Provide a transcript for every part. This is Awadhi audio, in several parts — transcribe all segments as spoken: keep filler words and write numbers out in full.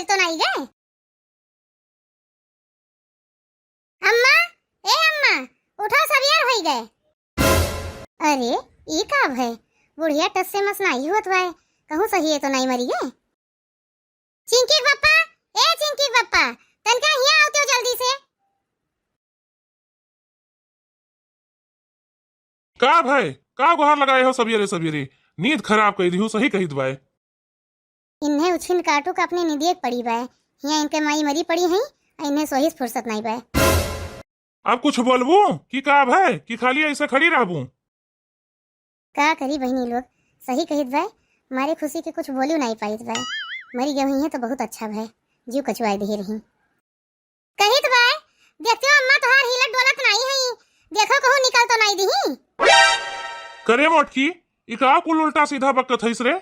तो नाई गए। अम्मा, ए अम्मा, उठो, सबियर होई गए। अरे, ई का भय? बुढ़िया टस से मस नाई होत बाय, कहूँ सहिए तो नाई मरी गए। चिंकी पप्पा, ए चिंकी पप्पा, तनका हिया आवते हो जल्दी से। का भय? का गुहार लगाए हो सबियरे सबियरे? नींद खराब कई दिहू, सही कहित बाय। इन्हें उछिन काटू का अपनी निदिये के पड़ी बाय। हिया इनके माई मरी पड़ी हैं, आ इन्हें सोहिस फुर्सत नाई बाय। अब कुछ बोलबू कि का भय, कि खाली ऐसे खड़ी रहबू? का करी बहिनी लोग, सही कहित बाय, मारे खुशी के कुछ बोलियो नाई पाइत बाय। मरी गई हुई है तो बहुत अच्छा भय, जीव कचुआई दे रही। कहित बाय, देखते हो अम्मा तोहार हिलत डोलत नाई है, देखो कहूँ निकल तो नाई दिही। करे मोटकी, ई का कुल उल्टा सीधा बकत हईस रे?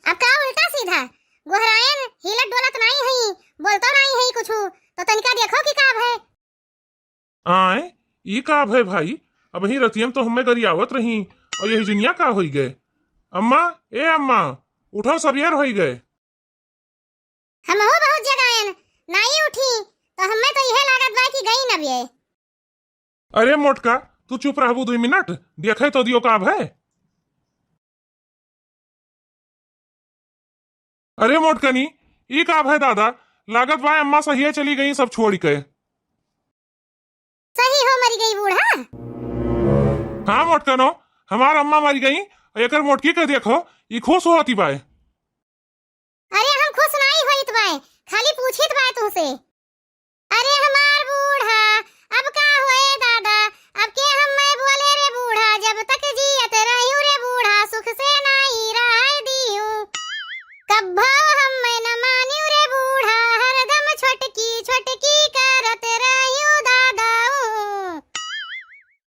अब का उल्टा सीधा? गोहरायन हिलत डोलत नाई हई, बोलतो नाई हई कुछु, तो तनिका देखो कि का भय। आय, ई का भय भाई? अबहीं रतियम तो हम्मे गरियावत रही, और यही जुनिया का होई गए? अम्मा, ए अम्मा, उठो, सबियर होई गए। हमहू बहुत जगायन, नाई उठी, तो हम्मे तो इहे लागत बा कि गई न बिये। अरे मोटका, तू चुप रहबू दुई मिनट, देखे तो दियो का भय। अरे मोटकनी, ई का भय दादा, लागत बा अम्मा सहिए चली गई सब छोड़ के। सही हो मरी गई बूढ़ा? हाँ मोटकनो, हमार अम्मा मरी गई, एकर मोटकी के देखो, ई खुश होती बाय। अरे हम खुश नाई होइत बाय, खाली पूछित बाय तुहसे। अरे हमार बूढ़ा, अब का होए दादा, अब के हम्मे बोले रे बूढ़ा, जब तक जियत रहियो रे बूढ़ा, सुख से नाई रहै दियो। कब्बो हम्मे न मानियो रे बूढ़ा, हरदम छोटकी छोटकी करत रहियो दादा।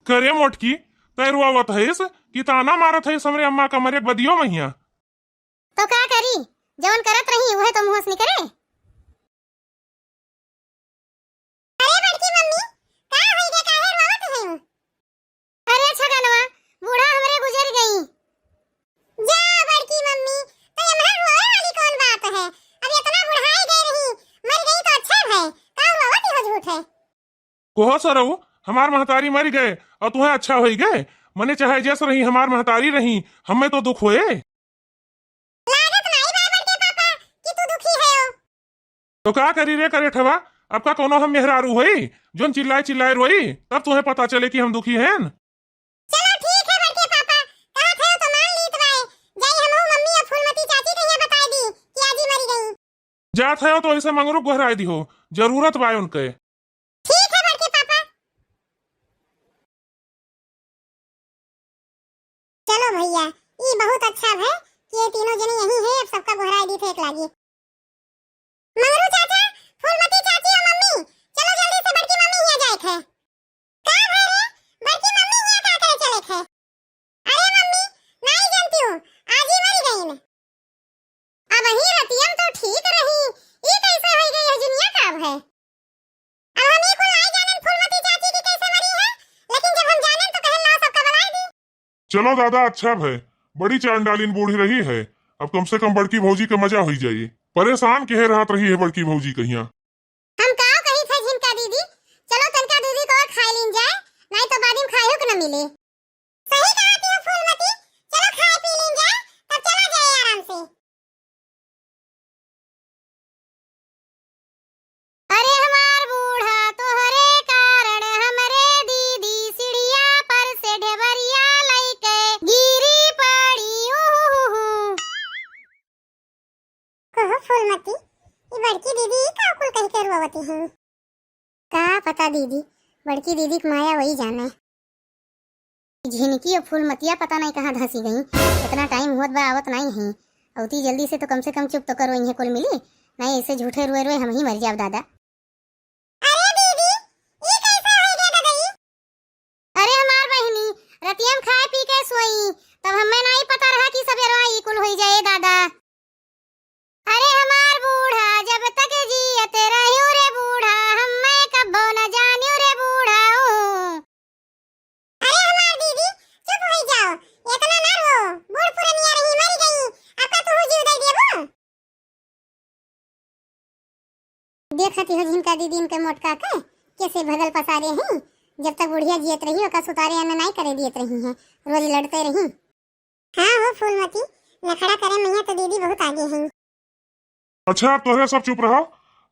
करे मोटकी, तै रोवत हइस कि ताना मारत हइस हमरे अम्मा का मरे बदियो महिया? तो का करी, जवन करत रही उहे तो मुँह से निकरे। अरे बड़की मम्मी, का होई गे, काहे रोवत हइउ? अरे छगनवा, बूढ़ा हमरे गुजर गई। जा बड़की मम्मी, तो एम्हर रोवे वाली कौन बात है? अब इतना बुढ़ाई गए रही, मर गई तो अच्छा है, का रोवत हो झूठे? कोहो सरऊ, हमार महतारी मर गए और तुहें अच्छा होई गए। मने चाहे जस रही हमार महतारी रही, हमें तो दुख होए। लागत नाई बा बड़के पापा कि तू दुखी हयो। तो का करी रे करेठवा, अब का कोनो हम मेहरारू होई जोन चिल्लाए चिल्लाए रोई, तब तुहें पता चले कि हम दुखी हैं। चलो ठीक है बड़के पापा, कहत हयो तो मान लीत बाए। जाई हमहू मम्मी और फूलमती चाची के यहाँ बताई दी कि आजी मरी गई। जात हयो तो ऐसे मंगरू गोहराए दिहो, जरूरत बाए उनके। ठीक है बड़के पापा। चलो भैया, ई बहुत अच्छा है कि ये तीनों जने यहीं है, अब सबका गोहराए दी थे एक लागी। मंगरू चाचा, फूलमती चाची और मम्मी, चलो जल्दी से बड़की मम्मी हियाँ जाए थे। का भय रे? बड़की मम्मी हियाँ का करे चले थे? अरे मम्मी, नाई जानती हूँ, आजी मरी गईन। अबहीं रतियन तो ठीक रही, ई कैसे होई गई है जुनिया का भय? अब हम ई कुल नाई जानेन फूलमती चाची की कैसे मरी है, लेकिन जब हम जानेन तो कहन लाओ सबका बुलाई दी। चलो दादा, अच्छा भय, बड़ी चांडालिन बूढ़ी रही है, अब कम से कम बड़की भौजी के मजा होई जाई। परेशान केहे रहत रही है बड़की भौजी कहिया। हम का कही थे झिनका दीदी, चलो तनका दीदी को और खाए लीन जाए, नाई तो बाद में खाए के न मिले। सही कहती हो फूलमती, चलो खाए पी लीन जाए, तब चला जाए आराम से। अरे हमार बूढ़ा, तोहरे कारण हमरे दीदी सीढ़िया पर से ढेबरिया लइके गिरी पड़ी। उहुहुहु। कहो फूलमती, ई बड़की दीदी ई का कुल कहि के रोवती हैं? का पता दीदी, बड़की दीदी के माया वही जाने। झिनकी और फूलमतिया पता नहीं कहाँ धंसी गई। इतना टाइम होत बा, आवत नहीं है। अउती जल्दी से तो कम से कम चुप तो करो, इन्हें कुल मिली, नहीं ऐसे झूठे रोए रोए हम ही मर जाब दादा। अरे दीदी, ई कैसे होई गे ददई? अरे हमार बहिनी, रतिया में खाए पी के सोई, तब हमें नहीं पता रहा कि सबेरवा ई कुल होई जाए दादा। अरे हमार बूढ़ा, जब तक जियत रह्यू रे बूढ़ा, हम्मे कब्बो न जान्यू रे बूढ़ा। अरे हमार दीदी, चुप होई जाओ, इतना ना रो, बूढ़ पुरनिया रही, मरी गई, अब का तू जीव दे देबो? बुढ़िया जियत रही, ओका सुतारे अन्न नाई करे दियत रही हैं, रोज लड़ते रही। हाँ हो फूलमती, नखड़ा करे मइया तो दीदी बहुत आगे हैं। अच्छा, तोहरे सब चुप रहो।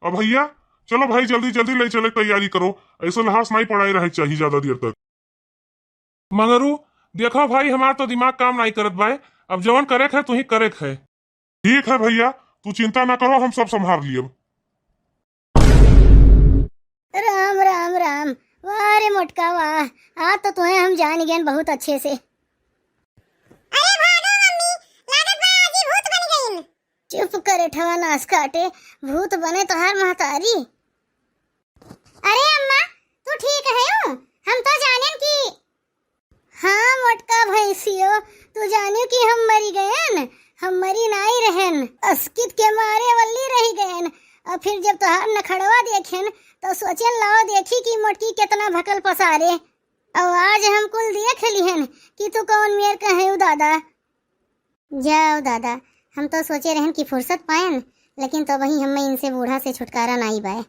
अब भैया, चलो भाई, जल्दी जल्दी ले चले, तैयारी करो। ऐसे लहास नाई पड़ाए रहे चाहिए ज्यादा देर तक। मगरू, देखो भाई, हमार तो दिमाग काम नाई करत बाय। अब जवन करे के है, तुही करे के है। ठीक है भैया, तू चिंता ना करो, हम सब संभाल लियब। राम राम राम। वाह रे मोटका वाह, आज तो तुहे हम जान गए बहुत अच्छे से। अरे भागो मम्मी, लागत बा आज ही भूत बन गईन। चुप करे ठवा नास काटे, भूत बने तोहार महतारी। अरे अम्मा, तू ठीक है हो? हम तो जानेन कि हाँ मोटका भैंसियो, तू जानियो कि हम मरी गयन, हम मरी नाई रहन, अस्कित के मारे वल्ली रही गयन। और फिर जब तोहार नखड़वा देखेन तो सोचेन लाओ देखी कि मोटकी कितना भकल पसारे। और आज हम कुल देख लिहन कि तू कौन मेर कहे दादा। जाओ दादा, हम तो सोचे रहन कि फुर्सत पायन, लेकिन तो वही हमें इनसे बूढ़ा से छुटकारा नाई बाय।